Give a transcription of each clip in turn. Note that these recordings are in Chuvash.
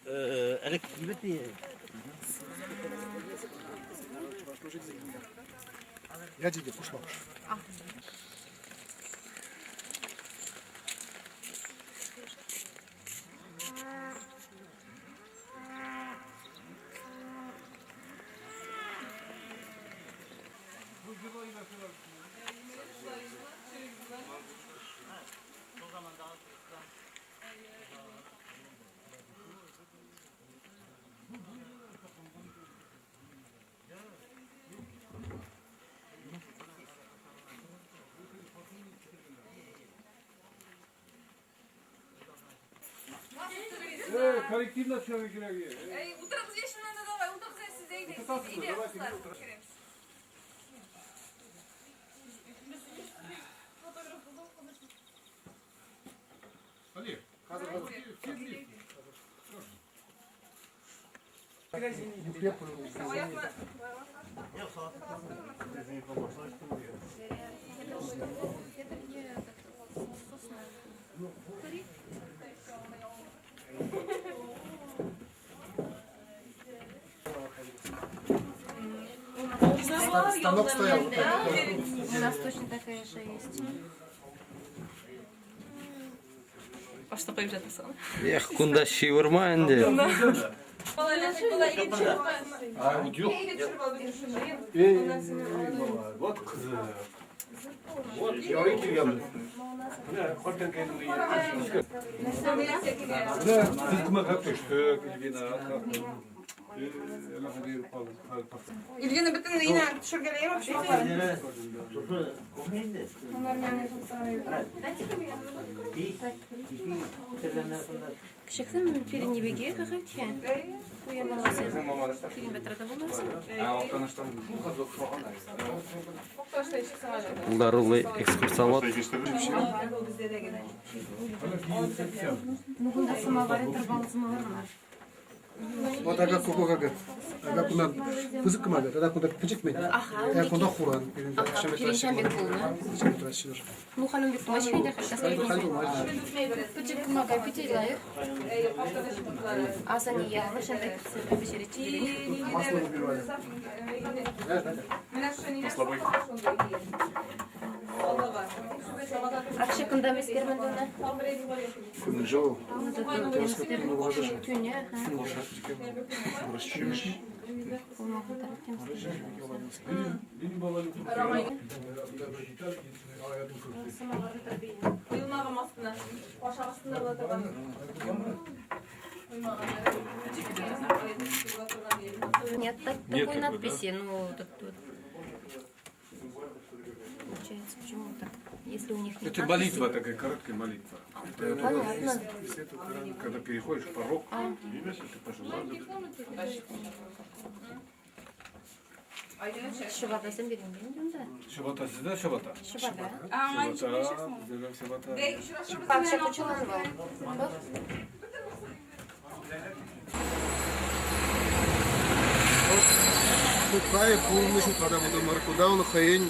Ӗлӗк килет-и? Ячӗ те Кушлавӑш. Коллективно все кирәге. Утырыгыз яшеннән давай, утырыгыз сез әйдәгез. Әйдә, Олег, все вместе. Станок стоял. Вот так. У нас точно такая же есть. Башта куеп жатасың. Эх, кунда ҫывӑрма ӗнтӗ. А, вот юк. Вот кызы. Вот, ярый килгәнбез. Менә картәнкәйнең өе. Менә сез күмәкләп төштек, Ильвина. Ильвина бөтен өенә төшергәләйме почмакларын? Кешексен пиренебеге какая Пирен бәтрәдә булмасын. Пултаруллӑ экскурсовод. Ну, кунта самовары торбалы самовар мар. Вот ага кукугага. Ага кунда пысӑк кӑмака, тата кунта пӗчӗк мӗн. Ага кунта хуран. Пирӗн ҫам пек пулнӑ. Ну, халь ун пек тумаҫ ӗнтӗ. Пӗчӗк кӑмака питӗ лайӑх. Асане ялнӑ ҫам пек пӗҫеретчӗ пирӗн. Масло выбивали. Маслобой. Акча кунта мӗскер мӗн тунӑ? Кунжоу. Тӳне, Куелмаган астына. Кашак астында була торган. Нет, так, Нет такой такой, да? надписи, ну, так тут. Получается, почему так? Если у них нет Это надписи- молитва такая, короткая молитва. Понятно. Когда переходишь порог, это пожелание. Ҫӑпатасем пирӗн унта. Ҫӑпата, сездә ҫӑпата? Ҫӑпата. Ҫӑпата, бездә ҫӑпата. Пакша кучулан вӑл. Тукай пурӑннӑ ҫутра та пултӑмӑр. Кунта ун хӑйӗн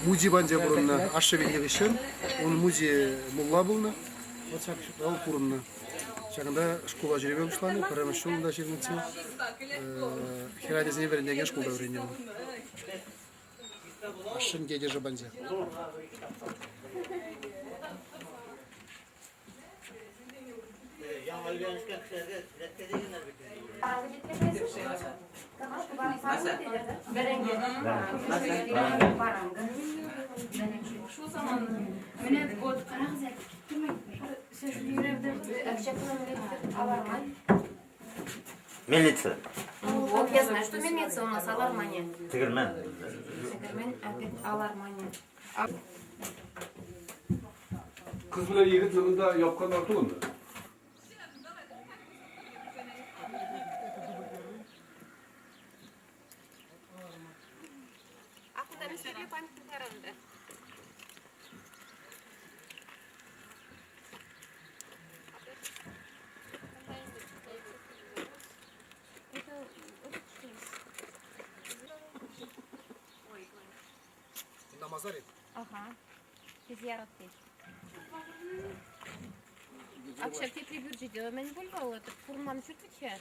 мучи панче пурӑннӑ. Ашшӗ вилнӗ хыҫҫӑн ун мучи мулла пулнӑ. Вот ҫак ҫутра вӑл пурӑннӑ. Ҫакӑнта шкула ҫӳреме пуҫланӑ. Пӗрремӗш ҫул унта ҫырнӑччӗ. Хӗр ачасене вӗрентекен шкулта вӗреннӗ вӑл. Ашшӗн тетӗшӗ панче. Шул заман. Менә вот карагыз әле. Мельница. Ну вот, я знаю, что мельница у нас Алармания. Тегермән. Тегермән опять Алармания. Кыз белән егет монда япканнар түгелме? А куда мистерли памятник аренды? На Мазаре? Ага. Зиярат. Ак ҫав тепри пӳрчӗ те мӗн пуль вӑл? Это пурӑнман ҫурт вӗт-ха.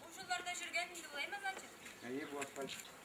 Ул ҫулларда ҫӳрген инде булаймы, значит? Әйе, бу асфальт.